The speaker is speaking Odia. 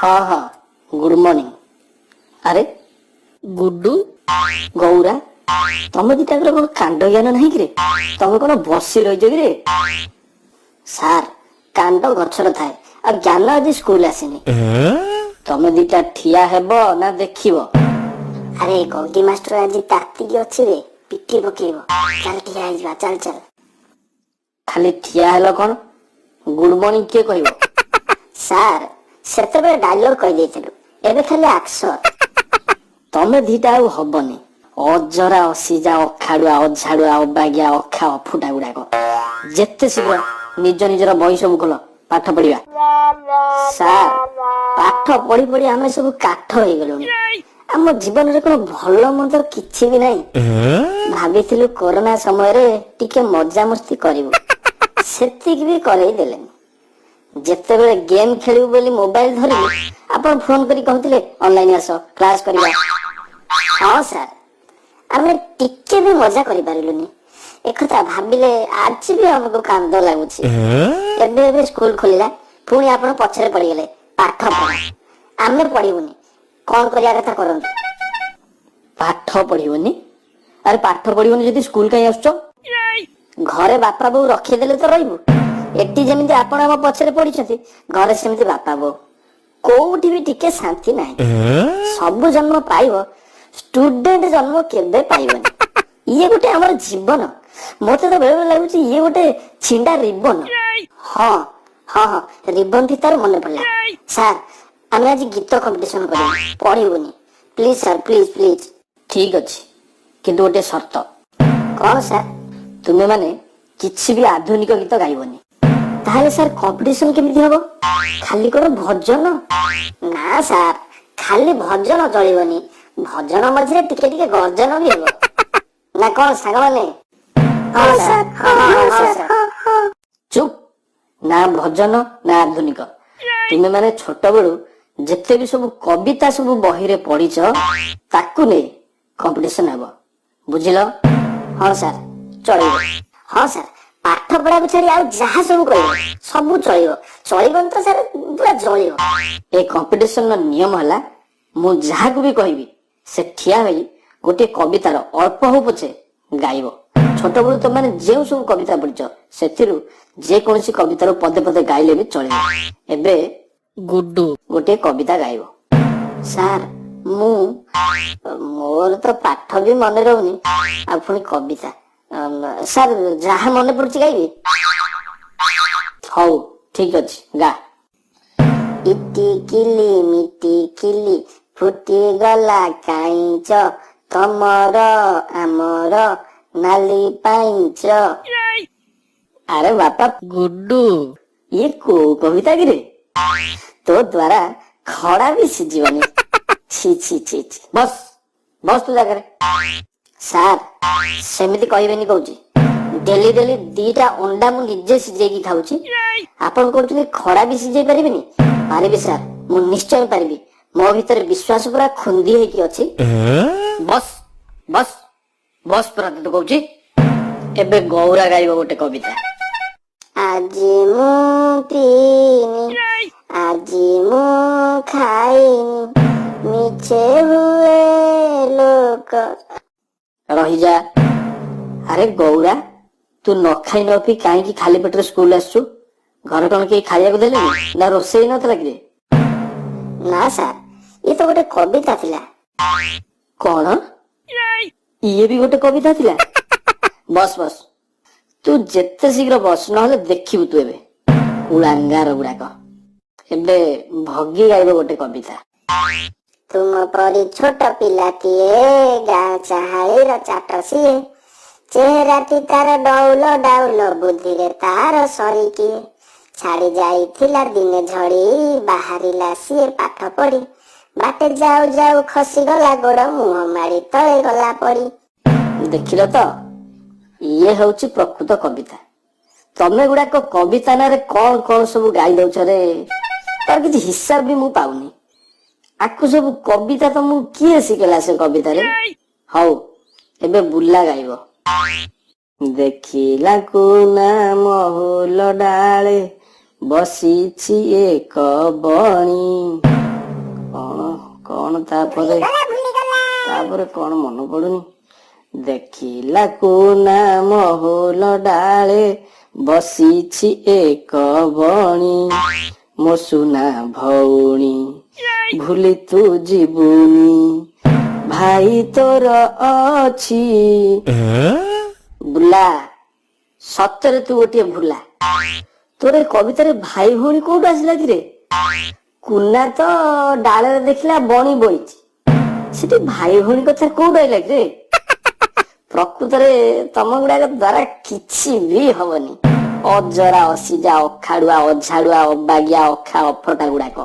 ହଁ ହଁ, ଗୁଡ୍ ମର୍ଣ୍ଣିଂ। ଆରେ ଗୁଡୁ, ଗୌରା, ତମେ ଦିଟାଙ୍କର କଣ କାଣ୍ଡ ଜ୍ଞାନ ନାହିଁ କିରେ? ତମେ କଣ ବସି ରହିଛ କିରେ? ସାର୍, କାଣ୍ଡ ଗଛର ଥାଏ ଆଉ ଜ୍ଞାନ ଆଜି ସ୍କୁଲ ଆସିନି। ତମେ ଦିଟା ଠିଆ ହେବ ନା ଦେଖିବ? ଆରେ, ଗଗି ମାଷ୍ଟର ଆଜି ତାତିକି ଅଛି ରେ, ପିଟି ପକେଇବ। ଚାଲ, ଠିଆ ହେଇଯିବା, ଚାଲ ଚାଲ। ଖାଲି ଠିଆ ହେଲ କଣ? ଗୁଡ୍ ମର୍ଣ୍ଣିଂ କିଏ କହିବ? ସାର୍, ସେତେବେଳେ ଡାଇଲଗ କହିଦେଇଥିଲୁ, ଏବେ ଖାଲି ଆକ୍ସନ। ତମେ ଦିଟା ଆଉ ହବନି। ଅଜରା, ଅସିଜା, ଅଖାଡୁଆ, ଅଝାଡୁଆ, ଅବାଗିଆ, ଅଖା ଅଫୁଟା ଗୁଡାକ, ଯେତେ ଶୀଘ୍ର ନିଜ ନିଜର ବହି ସବୁ ଖୋଲ, ପାଠ ପଢିବା। ସାର୍, ପାଠ ପଢି ପଢି ଆମେ ସବୁ କାଠ ହେଇଗଲୁଣି। ଆମ ଜୀବନରେ କଣ ଭଲ ମନ୍ଦ କିଛି ବି ନାହିଁ? ଭାବିଥିଲୁ କରୋନା ସମୟରେ ଟିକେ ମଜାମସ୍ତି କରିବୁ, ସେତିକି ବି କରେଇ ଦେଲେନି। ଯେତେବେଳେ ଗେମ୍ ଖେଳିବୁ ବୋଲି ମୋବାଇଲ ଧରିଲୁ, ଆପଣ ଫୋନ କରି କହୁଥିଲେ ଅନଲାଇନ ଆସ, କ୍ଲାସ କରିବା। ହଁ ସାର୍, ଆମେ ଟିକେ ବି ମଜା କରିପାରିଲୁନି। ଏକଥା ଭାବିଲେ ଆଜି ବି ଆମକୁ କାନ୍ଦ ଲାଗୁଛି। ଏବେ ଏବେ ସ୍କୁଲ ଖୋଲିଲା, ପୁଣି ଆପଣ ପଛରେ ପଡିଗଲେ, ପାଠ ପଢ। ଆମେ ପଢିବୁନି, କଣ କରିବା କଥା କରନ୍ତୁ। ପାଠ ପଢିବନି? ଆରେ, ପାଠ ପଢିବନି ଯଦି ସ୍କୁଲ କାହିଁ ଆସୁଛ? ଘରେ ବାପା ବୋଉ ରଖିଦେଲେ ତ ରହିବୁ। ଏଠି ଯେମିତି ଆପଣ ଆମ ପଛରେ ପଡିଛନ୍ତି, ଘରେ ସେମିତି ବାପା ବୋଉ। କୋଉଠି ବି ଟିକେ ଶାନ୍ତି ନାହିଁ। ସବୁ ଜନ୍ମ ପାଇବ, ଷ୍ଟୁଡେଣ୍ଟ ଜନ୍ମ କେବେ ପାଇବନି। ଇଏ ଗୋଟେ ଆମର ଜୀବନ? ମତେ ତ ବେଳେ ବେଳେ ଲାଗୁଛି ଇଏ ଗୋଟେ ଛିଣ୍ଡା ରିବନ। ହଁ ହଁ ହଁ, ରିବନ ଫିତାରୁ ମନେ ପଡିଲା। ସାର୍, ଆମେ ଆଜି ଗୀତ କମ୍ପିଟିସନ କରିବୁ, ପଢିବୁନି। Please sir, please please. ଠିକ ଅଛି, କିନ୍ତୁ ଗୋଟେ ସର୍ତ୍ତ। କଣ ସାର୍? ତୁମେ ମାନେ କିଛି ବି ଆଧୁନିକ ଗୀତ ଗାଇବନି। ତାହେଲେ ସାର୍, କମ୍ପିଟିସନ କେମିତି ହବ? ଖାଲି କଣ ଭଜନ? ନା ସାର୍, ଖାଲି ଭଜନ ଚଳିବନି। ଭଜନ ମଝିରେ ଟିକେ ଟିକେ ଗର୍ଜନ ବି ହେବ। ନା କଣ ସାଙ୍ଗମାନେ? ହଁ ସାର୍, ହଁ ହଁ ହଁ ସାର୍। ଚୁପ୍! ନା ଭଜନ ନା ଆଧୁନିକ। ତୁମେ ମାନେ ଛୋଟବେଳୁ ଯେତେ ବି ସବୁ କବିତା ସବୁ ବହିରେ ପଢିଛ, ତାକୁ ନେଇ କମ୍ପିଟିସନ ହେବ, ବୁଝିଲ? ହଁ ସାର୍, ଚଳିବ। ହଁ ସାର୍, ପାଠ ପଢାକୁ ଛାଡି ଆଉ ଯାହା ସବୁ କହିବ ସବୁ ଚଳିବ। ଚଳିବନି ତ ସାର୍, ପୁରା ଜଳିବ। ଏ କମ୍ପିଟିସନର ନିୟମ ହେଲା, ମୁଁ ଯାହାକୁ ବି କହିବି ସେ ଠିଆ ହୋଇ ଗୋଟିଏ କବିତାର ଅଳ୍ପ ହଉ ପଛେ ଗାଇବ। ଛୋଟବେଳୁ ତମେ ଯେଉଁ ସବୁ କବିତା ପଢିଛ, ସେଥିରୁ ଯେକୌଣସି କବିତାରୁ ପଦେ ପଦେ ଗାଇଲେ ବି ଚଳିବ। ଏବେ ଗୁଡୁ ଗୋଟିଏ କବିତା ଗାଇବ। ସାର୍, ମୁଁ ମୋର ତ ପାଠ ବି ମନେ ରହୁନି, ଆଉ ପୁଣି କବିତା। ସାର୍, ଯାହା ମନେ ପଡୁଛି ଗାଇବି। ହଉ, ଠିକ ଅଛି, ଗା। ଇଟିକିଲି ମିଟିକିଲି ଫୁଟିଗଲା କାଇଁଚ, ତମର ଆମର ନାଲି ପାଇଁଚ। ଆରେ ବାପା ଗୁଡୁ, ଇଏ କୋଉ କବିତା କିରେ? ତୋ ଦ୍ଵାରା ଖଡା ବି ସିଝିବନି। ଛି ଛି ଛି ଛି, ବସ୍ ବସ୍ ତୁ ଜାଗାରେ। ସାର୍, ସେମିତି କହିବେନି କହୁଛି। ଡେଲି ଡେଲି ଦିଟା ଅଣ୍ଡା ମୁଁ ନିଜେ ସିଝେଇକି ଖାଉଛି, ଆପଣ କହୁଛନ୍ତି ଖଡା ବି ସିଝେଇ ପାରିବିନି? ପାରିବି ସାର୍, ମୁଁ ନିଶ୍ଚୟ ପାରିବି। ମୋ ଭିତରେ ବିଶ୍ୱାସ ପୁରା ଖୁନ୍ଦି ହେଇକି ଅଛି। ବସ୍ ବସ୍ ବସ୍ ପୁରା ତତେ କହୁଛି। ଏବେ ଗୌରା ଗାଇବ ଗୋଟେ କବିତା। ଆଜି ମୁଁ ପିଇନି, ଆଜି ମୁଁ ଖାଇନି, ମିଛେ ହୁଏ ଲୋକ। ରହିଯା। ଆରେ ଗୌରା, ତୁ ନ ଖାଇ ନ ପିଇ କାହିଁକି ଖାଲି ପେଟରେ ସ୍କୁଲ ଆସିଛୁ? ଘରେ କଣ କେହି ଖାଇବାକୁ ଦେଲେନି ନା ରୋଷେଇ ନଥିଲା କିରେ? ନା ସାର୍, ଇଏ ତ ଗୋଟେ କବିତା ଥିଲା। କଣ, ଇଏ ବି ଗୋଟେ କବିତା ଥିଲା? ବସ୍ ବସ୍, ତୁ ଯେତେ ଶୀଘ୍ର ବସ୍, ନହେଲେ ଦେଖିବୁ ତୁ ଏବେ। କୁଳାଙ୍ଗାର ଗୁଡାକ। ଏବେ ଭଗି ଗାଇବ ଗୋଟେ କବିତା। ତୁମ ପରି ଛୋଟ ପିଲାଟିଏ, ଗାଁ ଚାହାଳିର ଚାଟ ସିଏ। ଚେହେରାଟି ତାର ଡଉଲ ଡାଉଲ, ବୁଦ୍ଧିରେ ତାର ସରିକିଏ। ଛାଡି ଯାଇଥିଲା ଦିନେ ଝଡି, ବାହାରିଲା ସିଏ ପାଠ ପଢି। ବାଟେ ଯାଉ ଯାଉ ଖସିଗଲା ଗୋଡ, ମୁହଁ ମାଡି ତଳେ ଗଲା ପଡି। ଦେଖିଲ ତ, ଇଏ ହଉଛି ପ୍ରକୃତ କବିତା। ତମେ ଗୁଡାକ କବିତା ନାଁରେ କଣ କଣ ସବୁ ଗାଇ ଦଉଛ ରେ, ତାର କିଛି ହିସାବ ବି ମୁଁ ପାଉନି। ଆକୁ ସବୁ କବିତା ତମକୁ କିଏ ଶିଖେଇଲା ସେ କବିତାରେ? ହଉ, ଏବେ ବୁଲା ଗାଇବ। ଦେଖିଲା କୁନା ମହୁଲ ଡାଳେ ବସିଛି ଏକ ବଣି। କଣ ତାପରେ? ତାପରେ କଣ ମନେ ପଡୁନି। ଦେଖିଲା କୁନା ମହୁଲ ଡାଳେ ବସିଛି ଏକ ବଣି, ମୋ ସୁନା ଭଉଣୀ ଭୁଲି ତୁ ଯିବୁନି, ଭାଇ ତୋର ଅଛି। ବୁଲା, ସତରେ ତୁ ଗୋଟିଏ ଭୁଲା। ତୋର ଏ କବିତାରେ ଭାଇ ଭଉଣୀ କୋଉଠୁ ଆସିଲା କିରେ? କୁନା ତ ଡାଳରେ ଦେଖିଲା ବଣି ବଇଛି, ସେଠି ଭାଇ ଭଉଣୀ କଥା କୋଉଠୁ ଆଇଲା କିରେ? ପ୍ରକୃତରେ ତମ ଗୁଡାକ ଦ୍ଵାରା କିଛି ବି ହବନି। ଅଜରା, ଅସିଜା, ଅଖାଡୁଆ, ଅଝାଡୁଆ, ଅବାଗିଆ, ଅଖା, ଅଫଟା ଗୁଡାକ।